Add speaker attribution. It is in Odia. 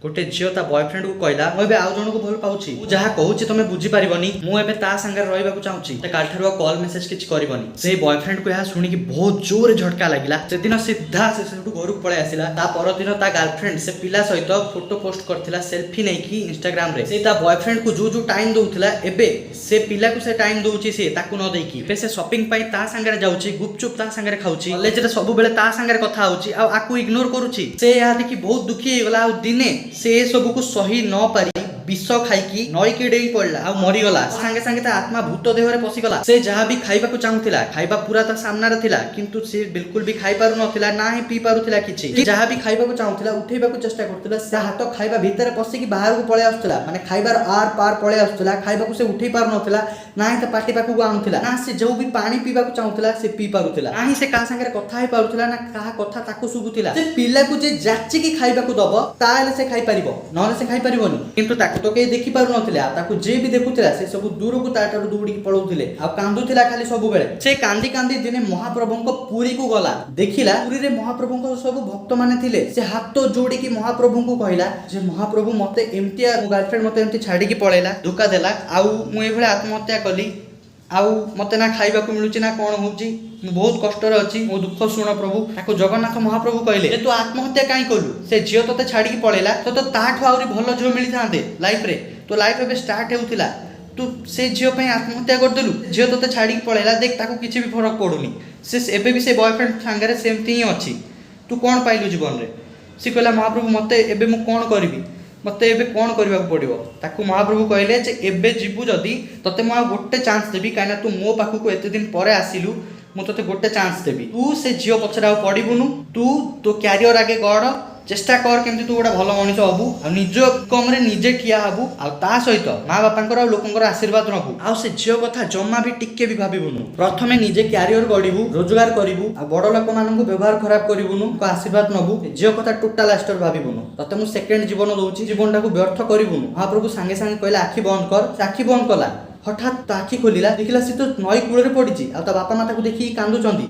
Speaker 1: ଗୋଟେ ଝିଅ ତା ବୟଫ୍ରେଣ୍ଡକୁ କହିଲା, ମୁଁ ଏବେ ଆଉ ଜଣକୁ ଭଲ ପାଉଛି। ମୁଁ ଯାହା କହୁଛି ତମେ ବୁଝିପାରିବନି। ମୁଁ ଏବେ ତା ସାଙ୍ଗରେ ରହିବାକୁ ଚାହୁଁଛି। ମତେ କାଲିଠାରୁ ଆଉ କଲ୍ ମେସେଜ କିଛି କରିବନି। ସେଇ ବୟଫ୍ରେଣ୍ଡକୁ ଏହା ଶୁଣିକି ବହୁତ ଜୋରେ ଝଟକା ଲାଗିଲା। ସେଦିନ ସିଧା ସେ ସେଠୁ ଘରକୁ ପଳେଇ ଆସିଲା। ତା ପରଦିନ ତା ଗାର୍ଲଫ୍ରେଣ୍ଡ ସେ ପିଲା ସହିତ ଫଟୋ ପୋଷ୍ଟ କରିଥିଲା ସେଲ୍ଫି ନେଇକି ଇନଷ୍ଟାଗ୍ରାମରେ। ସେ ତା ବୟଫ୍ରେଣ୍ଡକୁ ଯୋଉ ଯୋଉ ଟାଇମ୍ ଦଉଥିଲା, ଏବେ ସେ ପିଲାକୁ ସେ ଟାଇମ୍ ଦଉଛି, ସିଏ ତାକୁ ନ ଦେଇକି। ଏବେ ସେ ସପିଂ ପାଇଁ ତା ସାଙ୍ଗରେ ଯାଉଛି, ଗୁପଚୁପ ତା ସାଙ୍ଗରେ ଖାଉଛି, କଲେଜରେ ସବୁବେଳେ ତା ସାଙ୍ଗରେ କଥା ହଉଛି ଆଉ ଆକୁ ଇଗ୍ନୋର କରୁଛି। ସେ ଏହା ଦେଖି ବହୁତ ଦୁଃଖୀ ହେଇଗଲା। ଆଉ ଦିନେ ସେ ସବୁକୁ ସହି ନ ପାରି ବିଷ ଖାଇକି ନଈକି ଡେଇଁ ପଡିଲା ଆଉ ମରିଗଲା। ସାଙ୍ଗେ ସାଙ୍ଗେ ତା ଆତ୍ମା ଭୂତ ଦେହରେ ପଶିଗଲା। ସେ ଯାହା ବି ଖାଇବାକୁ ଚାହୁଁଥିଲା, ଖାଇବା ପୁରା ତା ସାମ୍ନାରେ ଥିଲା, କିନ୍ତୁ ସେ ବିଲକୁଲ ବି ଖାଇ ପାରୁନଥିଲା, ନା ହିଁ ପିଇ ପାରୁଥିଲା କିଛି। ଯାହା ବି ଖାଇବାକୁ ଚାହୁଁଥିଲା, ଉଠେଇବାକୁ ଚେଷ୍ଟା କରୁଥିଲା, ସେ ହାତ ଖାଇବା ଭିତରେ ପଶିକି ବାହାରକୁ ପଳେଇ ଆସୁଥିଲା। ମାନେ ଖାଇବାର ଆର ପାର ପଳେଇ ଆସୁଥିଲା। ଖାଇବାକୁ ସେ ଉଠେଇ ପାରୁନଥିଲା, ନା ହିଁ ତା ପାଟି ପାଖକୁ ଆଣୁଥିଲା, ନା ସେ ଯୋଉ ବି ପାଣି ପିଇବାକୁ ଚାହୁଁଥିଲା ସେ ପିଇ ପାରୁଥିଲା, ନା ହିଁ ସେ କାହା ସାଙ୍ଗରେ କଥା ହେଇ ପାରୁଥିଲା, ନା କାହା କଥା ତାକୁ ଶୁଭୁଥିଲା। ସେ ପିଲାକୁ ଯେ ଯାଚିକି ଖାଇବାକୁ ଦବ, ତାହେଲେ ସେ ଖାଇପାରିବ, ନହେଲେ ସେ ଖାଇପାରିବନି। କିନ୍ତୁ ତାକୁ ତ କେହି ଦେଖି ପାରୁନଥିଲେ। ଆଉ ତାକୁ ଯିଏ ବି ଦେଖୁଥିଲା, ସେ ସବୁ ଦୂରକୁ ତାଠାରୁ ଦୌଡ଼ିକି ପଳଉଥିଲେ। ଆଉ କାନ୍ଦୁଥିଲା ଖାଲି ସବୁବେଳେ। ସେ କାନ୍ଦି କାନ୍ଦି ଦିନେ ମହାପ୍ରଭୁଙ୍କ ପୁରୀକୁ ଗଲା। ଦେଖିଲା ପୁରୀରେ ମହାପ୍ରଭୁଙ୍କ ସବୁ ଭକ୍ତମାନେ ଥିଲେ। ସେ ହାତ ଯୋଡ଼ିକି ମହାପ୍ରଭୁଙ୍କୁ କହିଲା ଯେ, ମହାପ୍ରଭୁ, ମତେ ଏମିତିଆ ମୋ ଗାର୍ଲଫ୍ରେଣ୍ଡ ମତେ ଏମିତି ଛାଡ଼ିକି ପଳେଇଲା, ଧୋକା ଦେଲା, ଆଉ ମୁଁ ଏଇଭଳିଆ ଆତ୍ମହତ୍ୟା କଲି, ଆଉ ମତେ ନା ଖାଇବାକୁ ମିଳୁଛି ନା କ'ଣ ହଉଛି। ମୁଁ ବହୁତ କଷ୍ଟରେ ଅଛି। ମୋ ଦୁଃଖ ଶୁଣ ପ୍ରଭୁ। ତାକୁ ଜଗନ୍ନାଥ ମହାପ୍ରଭୁ କହିଲେ ଯେ, ତୁ ଆତ୍ମହତ୍ୟା କାହିଁ କଲୁ? ସେ ଝିଅ ତତେ ଛାଡ଼ିକି ପଳେଇଲା, ତତେ ତାଠୁ ଆହୁରି ଭଲ ଝିଅ ମିଳିଥାନ୍ତେ ଲାଇଫରେ। ତୋ ଲାଇଫ ଏବେ ଷ୍ଟାର୍ଟ ହେଉଥିଲା, ତୁ ସେ ଝିଅ ପାଇଁ ଆତ୍ମହତ୍ୟା କରିଦେଲୁ। ଝିଅ ତତେ ଛାଡ଼ିକି ପଳେଇଲା, ଦେଖ ତାକୁ କିଛି ବି ଫରକ ପଡ଼ୁନି। ସେ ଏବେ ବି ସେ ବୟଫ୍ରେଣ୍ଡ ସାଙ୍ଗରେ ସେମିତି ହିଁ ଅଛି। ତୁ କ'ଣ ପାଇଲୁ ଜୀବନରେ? ସେ କହିଲା, ମହାପ୍ରଭୁ, ମତେ ଏବେ ମୁଁ କ'ଣ କରିବି? ମତେ ଏବେ କ'ଣ କରିବାକୁ ପଡ଼ିବ? ତାକୁ ମହାପ୍ରଭୁ କହିଲେ ଯେ, ଏବେ ଯିବୁ ଯଦି, ତତେ ମୁଁ ଆଉ ଗୋଟେ ଚାନ୍ସ ଦେବି। କାହିଁକିନା ତୁ ମୋ ପାଖକୁ ଏତେ ଦିନ ପରେ ଆସିଲୁ, ମୁଁ ତତେ ଗୋଟେ ଚାନ୍ସ ଦେବି। ତୁ ସେ ଝିଅ ପଛରେ ଆଉ ପଡ଼ିବୁନୁ। ତୁ ତୋ କ୍ୟାରିୟର ଆଗେ ଗଢ଼। ଚେଷ୍ଟା କର କେମିତି ତୁ ଗୋଟେ ଭଲ ମଣିଷ ହବୁ ଆଉ ନିଜ କମରେ ନିଜେ ଠିଆ ହବୁ, ଆଉ ତା ସହିତ ମା ବାପାଙ୍କର ଆଉ ଲୋକଙ୍କର ଆଶୀର୍ବାଦ ନବୁ, ଆଉ ସେ ଝିଅ କଥା ଜମା ବି ଟିକେ ବି ଭାବିବୁନୁ। ପ୍ରଥମେ ନିଜେ କ୍ୟାରିୟର ଗଢିବୁ, ରୋଜଗାର କରିବୁ, ଆଉ ବଡ ଲୋକମାନଙ୍କୁ ବ୍ୟବହାର ଖରାପ କରିବୁନୁ, ଆଶୀର୍ବାଦ ନବୁ। ଝିଅ କଥା ଟୋଟାଲ ଆଷ୍ଟର ଭାବିବୁନୁ। ତତେ ମୁଁ ସେକେଣ୍ଡ ଜୀବନ ଦଉଛି, ଜୀବନଟାକୁ ବ୍ୟର୍ଥ କରିବୁନୁ। ମହାପ୍ରଭୁ ସାଙ୍ଗେ ସାଙ୍ଗେ କହିଲେ, ଆଖି ବନ୍ଦ କର। ସେ ଆଖି ବନ୍ଦ କଲା। ହଠାତ୍ ତା ଆଖି ଖୋଲିଲା, ଦେଖିଲା ସେ ତ ନଈ କୂଳରେ ପଡ଼ିଛି ଆଉ ତା ବାପା ମା ତାକୁ ଦେଖିକି କାନ୍ଦୁଛନ୍ତି।